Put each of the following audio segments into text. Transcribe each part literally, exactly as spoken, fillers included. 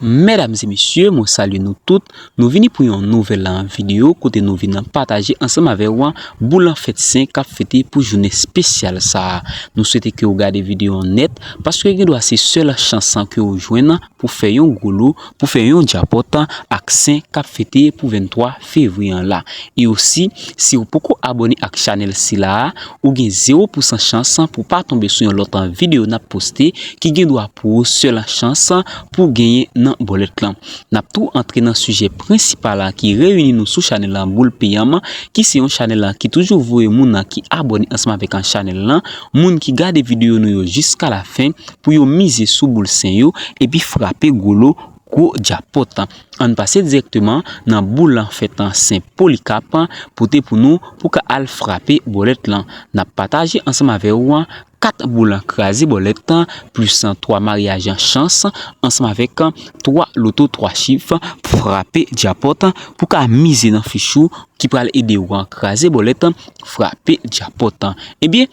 Medam e mesye, mwen salye nou tout. Nou vini pou yon nouvèl videyo kote nou vin pataje ansanm avè w boul an fèt sen k ap fete pou jounen espesyal sa a. Nou swete ke w gade videyo an nèt, paske gen dwa se sèl chans ke w jwenn pou fè yon gwo lo, pou fè yon djapòt ak sen k ap fete pou venntwa fevriye an la. E osi, si w poko abòne ak chanèl sila a, ou gen zewo pousan chans pou pa tonbe sou yon lòt videyo n ap poste ki gen dwa pou ou sèl chans pou genyen nan bòlèt lan. N ap tou antre nan sijè prensipal la ki reyini nou sou chanèl lan, Boul Peyam, ki se yon chanèl la ki toujou voye moun ki abòne ansanm avèk chanèl lan, moun ki gade videyo nou yo jiska lafen, pou yo mize sou boul sen yo epi frape gwo lo, gwo djapòt. Ann pase dirèkteman nan boul an fèt an Sen Polikap pote pou nou pou ka al frape bòlèt lan. N ap pataje ansanm avè w kat boul an kraze bòlèt, plis twa maryaj an chans, ansanm avèk twa loto twa chif frape djapòt pou ka mize nan fich ou ki pral ede w an kraze bòlèt, frape djapòt. Ebyen,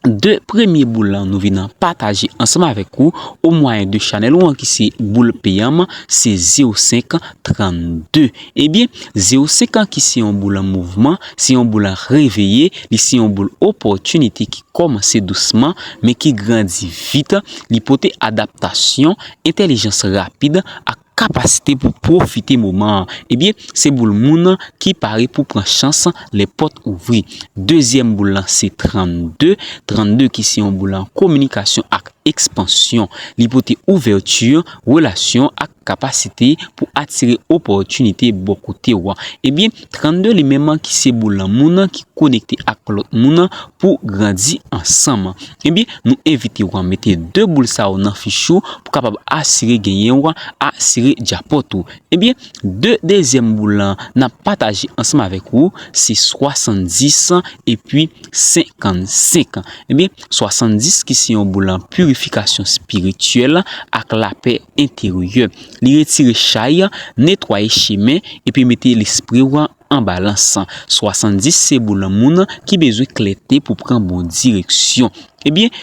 de premye boul lan nou vin pataje ansanm avèk ou o mwayen de chanèl ou an ki se Boul Peyam, se zewo senk trannde. Ebyen, zewo senk an ki se yon boul an mouvman, se yon boul an reveye, li se yon boul opòtinite ki kòmanse dousman, men ki grandi vit, li pote adaptasyon, entèlijans rapid ak kapasite pou pwofite moman an. Ebyen, se boul moun ki pare pou pran chans lè pòt ouvri. Dezyèm boul lan se trannde, trannde ki se yon boul an kominikasyon ak ekspansyon. Li pote ouvèti, relasyon ak kapasite pou atire opòtinite bò kote w. Ebyen, trannde li menm ki se boul lan moun ki konekte ak lòt moun pou grandi ansanm. Ebyen, nou envite w mete de boul sa yo nan fich ou pou kapab asire genyen w, asire djapòt ou. Ebyen, de dezyèm boul lan n ap pataje ansanm avèk ou, se swasanndis epi senkannsenk. Ebyen, swasanndis ki se yon boul an pirifikasyon espirityèl ak lapè enteryè. Li retire chay, netwaye chemen, epi mete lespri w an balans. Swasanndis se boul an moun ki bezwen klète pou pran bon direksyon. Ebyen,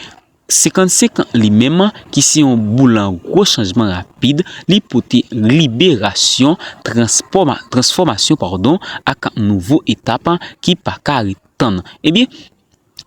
senkannsenk li menm, ki se yon boul an gwo chanjman rapid, li pote liberasyon, transfòma-, transfòmasyon, padon, ak nouvo etap ki pa ka ret tann. Ebyen,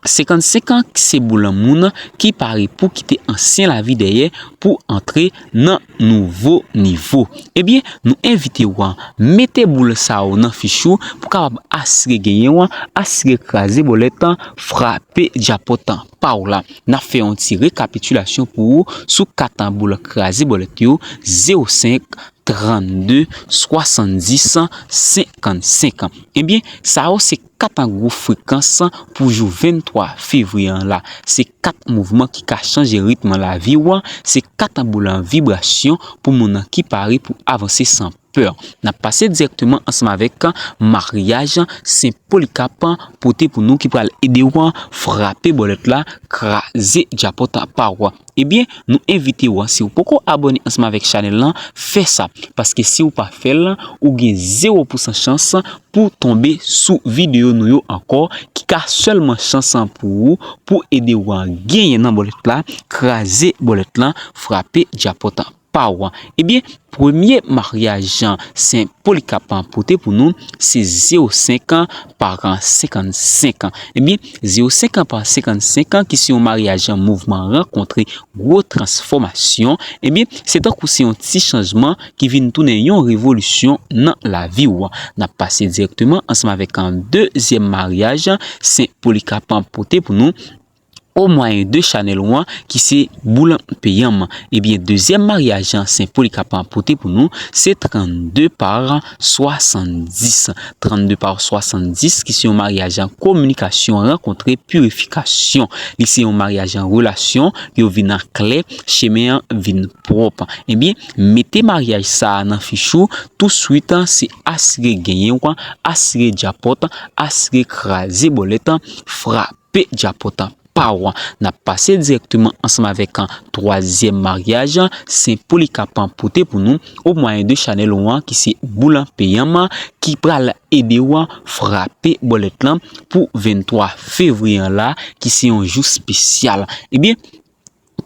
senkannsenk an se boul an moun ki pare pou kite ansyen lavi dèyè pou antre nan nouvo nivo. Ebyen, nou envite w a mete boul sa yo nan fich ou pou kapab asire genyen w, asire kraze bòlèt, frape djapòt pa w la. N ap fè yon ti rekapitilasyon pou ou sou kat boul kraze bòlèt yo, zewo senk, trannde, swasanndis, senkannsenk. Ebyen, sa yo se kat gwo frekans pou jou venntwa fevriye an la. Se kat mouvman ki ka chanje ritm lavi w, se kat boul an vibrasyon pou moun ki pare pou avanse san pè. N ap pase dirèkteman ansanm avèk maryaj Sen Polikap pote pou nou ki pral ede w frape bòlèt la, kraze djapòt pa w. Ebyen, nou envite w, si w poko abòne ansanm avèk chanèl lan, fè sa. Paske si w pa fè l, ou gen zewo pousan chans pou tonbe sou videyo nou yo ankò, ki ka sèlman chans pou ou, pou ede w genyen nan bòlèt la, kraze bòlèt lan, frape djapòt pa w. Ebyen, premye maryaj Sen Polikap pote pou nou, se zewo senk pa senkannsenk. Ebyen, zewo senk pa senkannsenk, ki se yon maryaj mouvman rankontre gwo transfòmasyon. Ebyen, se tankou se yon ti chanjman ki vin tounen yon revolisyon nan lavi w. N ap pase dirèkteman ansanm avèk yon dezyèm maryaj Sen Polikap pote pou nou, o mwayen de chanèl ou an, ki se Boul Peyam. Ebyen, dezyèm maryaj Sen Polikap pote pou nou, se trannde pa swasanndis. Trannde pa swasanndis, ki se yon maryaj kominikasyon rankontre pirifikasyon. Li se yon maryaj relasyon, yo vin klè, chemen an vin pwòp. Ebyen, mete maryaj sa a nan fich ou, touswit, se asire genyen w, asire djapòt, asire kraze bòlèt, frape djapòt pa w. N ap pase dirèkteman ansanm avèk twazyèm maryaj Sen Polikap pote pou nou, o mwayen de chanèl ou an, ki se Boul Peyam, ki pral ede w frape bòlèt lan pou venntwa fevriye an la, ki se yon jou espesyal. Ebyen,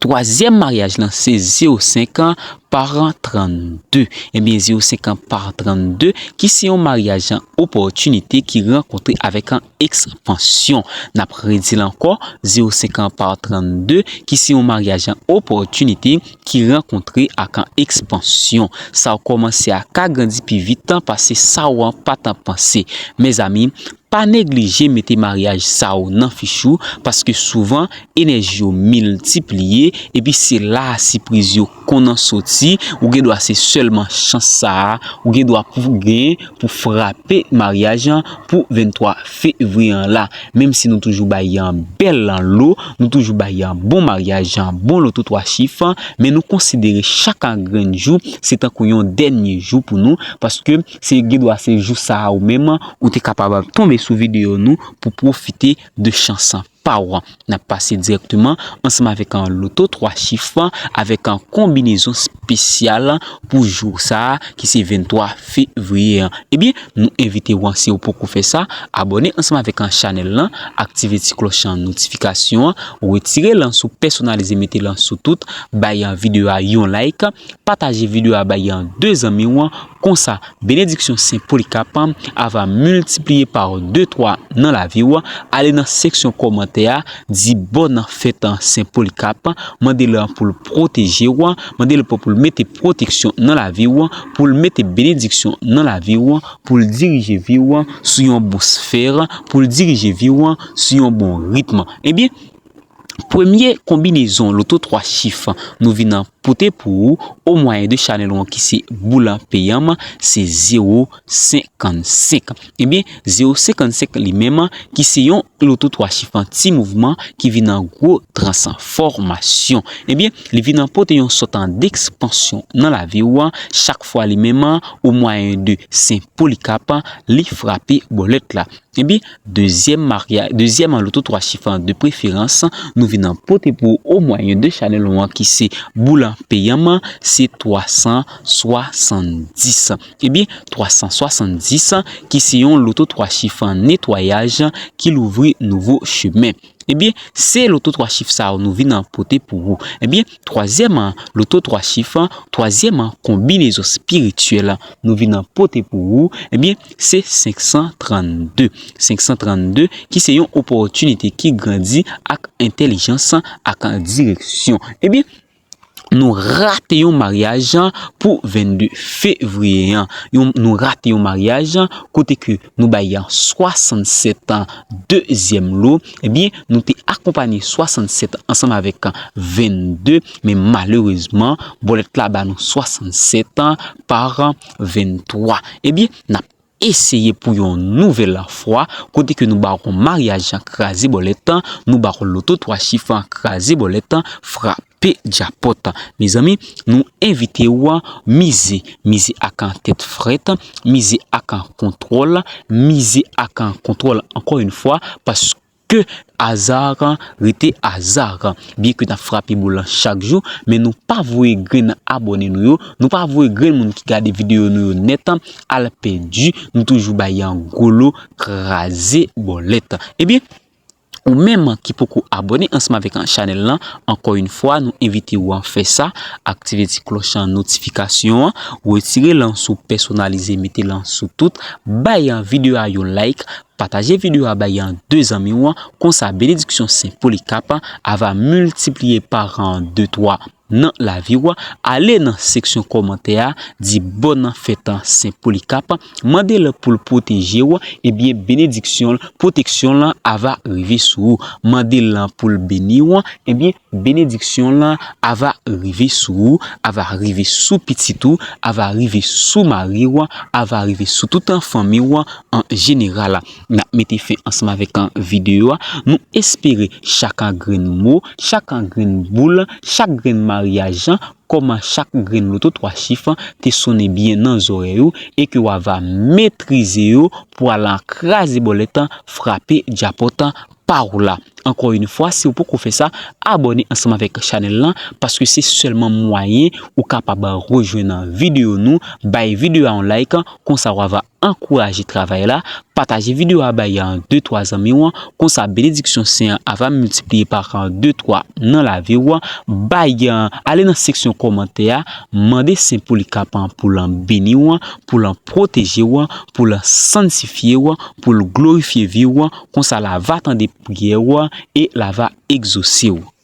Twazyèm maryaj lan se zewo senk par trannde. Ebyen, zewo senk par trannde, ki se yon maryaj an opòtinite ki rankontre avèk an ekspansyon. N ap redi l ankò, zewo senk par trannde, ki se yon maryaj an opòtinite ki rankontre ak an ekspansyon. Sa w kòmanse a ka grandi pi vit pase sa w an pa t panse. Mezanmi, pa neglije mete maryaj sa w nan fich ou, paske souvan, enèji yo miltipliye, epi se la a sipriz yo konn soti. Ou gen dwa se sèlman chans sa a ou gen dwa pou gen pou frape maryaj an pou venntwa fevriye an la. Menm si nou toujou bay an bèl lo, nou toujou bay an bon maryaj, an bon loto twa chif, men nou konsidere chak grenn jou se tankou yon dènye jou pou nou, paske se gen dwa se jou sa a ou menm ou te kapab tonbe sou videyo nou pou pwofite de chans pa w. N ap pase dirèkteman ansanm avèk an loto twa chif, avèk an konbinezon espesyal pou jou sa a, ki se venntwa fevriye an. Ebyen, nou envite w, si w poko fè sa, abòne ansanm avèk an chanèl lan, aktive ti klòch an notifikasyon an, retire lan sou pèsonalize, mete lan sou tout, bay an videyo a yon like, pataje videyo a bay an de zanmi w, konsa, benediksyon Sen Polikap ava miltipliye pa de twa nan lavi w. Ale nan seksyon kòmantè a, di bòn fèt Sen Polikap, mande l pou l pwoteje w, mande l pou, pou l mete pwoteksyon nan lavi w, pou l mete benediksyon nan lavi w, pou l dirije vi w sou yon bon sfè, pou l dirije vi w sou yon bon ritm. Ebyen, premye konbinezon loto twa chif nou vin pote pou ou o mwayen de chanèl ou an ki se boul peyanm, se zewo senkannsenk. Ebyen, zewo senkannsenk li menm, ki se yon loto twa chif an ti mouvman ki vin an gwo transfòmasyon. Ebyen, li vin an pote yon sòt an dekspansyon nan lavi w, chak fwa li menm, o mwayen de Sen Polikap, li frape bòlèt la. Ebyen, dezyèm marya-, dezyèm loto twa chif an de preferans, nou vin an pote pou o mwayen de chanèl ou an ki se boul peyanm, se twa san swasanndis. Ebyen, twa san swasanndis, ki se yon loto twa chif an netwayaj ki louvri nouvo chemen. Ebyen, se loto twa chif sa yo nou vin an pote pou ou. Ebyen, twazyèm loto twa chif, twazyèm konbinezon espirityèl nou vin an pote pou ou, ebyen, se senk san trannde. Senk san trannde, ki se yon opòtinite ki grandi ak entèlijans, ak direksyon. Ebyen, nou rate yon maryaj pou vennde fevriye an. Yon, nou rate yon maryaj kote ke nou bay swasannsèt an dezyèm lo. Ebyen, nou te akonpanye swasannsèt ansanm avèk vennde, men malerezman, bòlèt la ba nou swasannsèt an pa venntwa. Ebyen, n ap eseye pou yon nouvèl fwa, kote ke nou ba w maryaj an kraze bòlèt, nou ba w loto twa chif an kraze bòlèt, frape djakpòt. Mezanmi, nou envite w mize, mize ak an tèt frèt, mize ak an kontwòl, mize ak an kontwòl ankò yon fwa, paske ke aza rete aza. Byen ke n ap frape boul lan chak jou, men nou pa voye grenn abòne nou yo, nou pa voye grenn moun ki gade videyo nou yo nèt al pèdi. Nou toujou bay yon gwo lo kraze bòlèt. Ebyen, ou menm ki poko abòne ansanm avèk chanèl lan, ankò yon fwa, nou envite w a fè sa, aktive ti klòch an notifikasyon an, retire lan sou pèsonalize, mete lan sou tout, bay videyo a yon like, pataje videyo a bay de zanmi w, konsa benediksyon Sen Polikap ava miltipliye pa de twa nan lavi w. Ale nan seksyon kòmantè a, di bòn fèt Sen Polikap, mande l pou l pwoteje w, ebyen benediksyon, pwoteksyon lan ava rive sou ou. Mande l pou l beni w, ebyen benediksyon lan ava rive sou ou, ava rive sou pitit ou, ava rive sou mari w, ava rive sou tout fanmi w an jeneral. N ap mete fen ansanm avèk videyo a. Nou espere chak grenn mo, chak grenn boul, chak grenn maryaj, kòman chak grenn loto twa chif te sonnen byen nan zòrèy ou e ke w ava metrize yo pou al kraze bòlèt, frape djakpòt pa w la. Ankò yon fwa, si w poko fè sa, abòne ansanm avèk chanèl lan, paske se sèlman mwayen ou kapab rejwenn videyo nou, bay videyo a yon like, konsa w ava ankouraje travay la, pataje videyo a bay an de twa zanmi w, konsa benediksyon Senyè a va miltipliye pa an de twa nan lavi w, bay, ale nan seksyon kòmantè a, mande Sen pou li kapan pou l beni w, pou l pwoteje w, pou l sanntifye w, pou l glorifye vi w, konsa l ava tande priyè w e l ava egzose w.